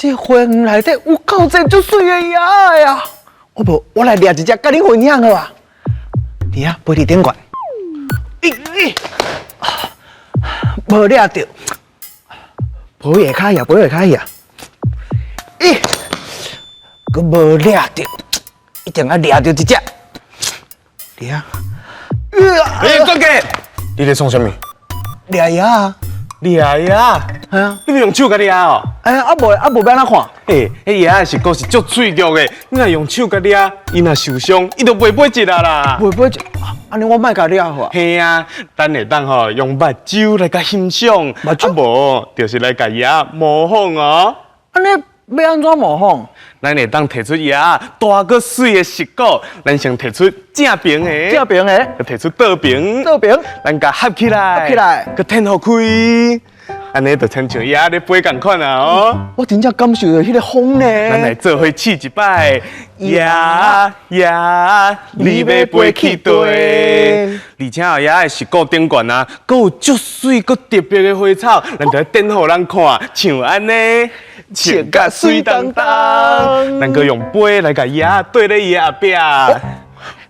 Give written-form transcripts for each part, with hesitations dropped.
這花園內底有夠濟足媠的葉仔啊！我無，我來掠一隻佮恁分享好啊。佇遐飛佇頂懸，咦咦，無掠著，飛下跤去啊，飛下跤去啊！咦，閣無掠著，一定愛掠著一隻。佇遐，欸，俊傑，你咧創啥物？掠葉啊！掠葉？係啊！你欲用手共掠哦？哎呀，啊無啊無欲按怎看？欸，彼葉仔的實果是足脆弱的，你若用手共掠，伊若受傷，伊就袂飛一啊啦。袂飛一，按呢我莫共掠好啊。嘿啊，咱會當吼用目睭來共欣賞，目睭啊無就是來共葉仔模仿哦。按呢欲按怎模仿？咱會當提出葉仔大閣媠的實果，咱先提出正爿的，正爿的，閣提出倒爿，倒爿，咱共合起來，合起來，閣展予開，按呢就親像葉仔咧飛仝款啊哦。我真正感受著彼个風呢。咱來做伙試一擺，葉仔，你欲飛去佗？而且哦，葉仔的實果頂懸啊，閣有足媠閣特別的花草，咱就展予人看，像按呢，穿甲媠當當，咱閣用杯來共葉仔綴咧伊的後壁，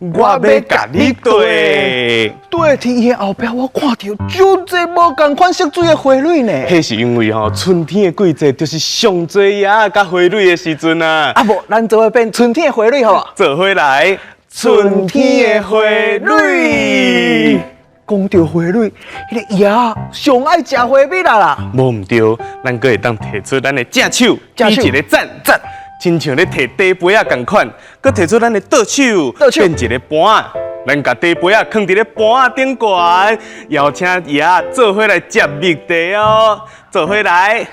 我欲共你綴。綴佇伊的後壁，我看著足濟無仝款色水的花蕊呢。彼是因為吼，春天的季節就是上濟葉仔佮花蕊的時陣啊。啊無，咱做伙變春天的花蕊好無？做伙來，春天的花蕊。講著花蕊，彼个葉仔上愛食花蜜啦啦。無毋對，咱閣會當提出咱的正手，正手比一个讚讚，親像咧提茶杯仔仝款，閣提出咱的倒手，倒手變一个盤仔。咱共茶杯仔囥佇咧盤仔頂懸，邀請葉仔做伙來食蜜茶哦，做伙來，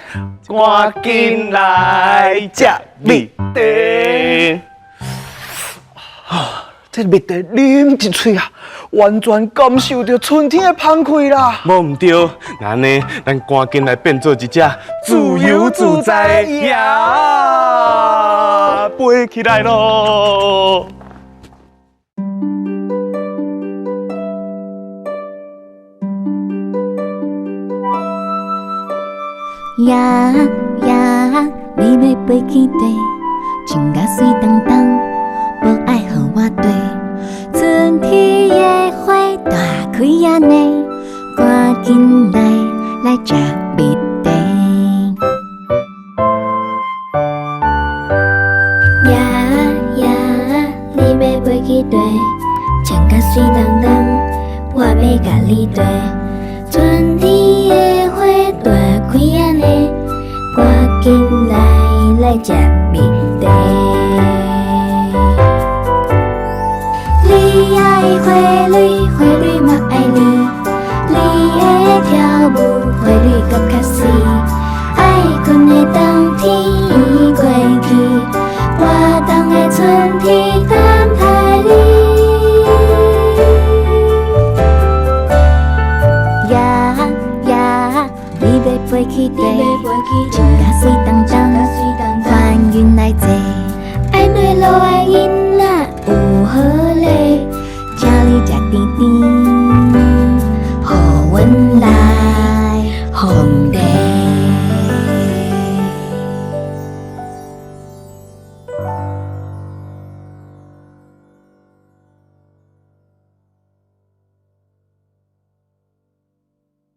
趕緊來食蜜茶。這蜜茶啉一喙啊，完全感受著春天的芳氣啦。無毋對，那按呢，咱趕緊來變做一隻自由自在的葉，飛起來囉！葉葉，你欲飛去佗？穿甲媠當當，無愛予我綴。春天的花大開按呢，趕緊來來食蜜茶。葉葉，你欲飛去佗？穿甲媠當當，我欲共你綴。春天的花大開按呢，趕緊來來食蜜茶。你愛花蕊，花蕊嘛愛你，你的跳舞，花蕊閣較媠。愛睏的冬天已過去，活動的春天等待你。葉葉，你欲飛去佗？穿甲媠當當，歡迎來坐。愛對路的囡仔有好禮，請你食甜甜，予阮來。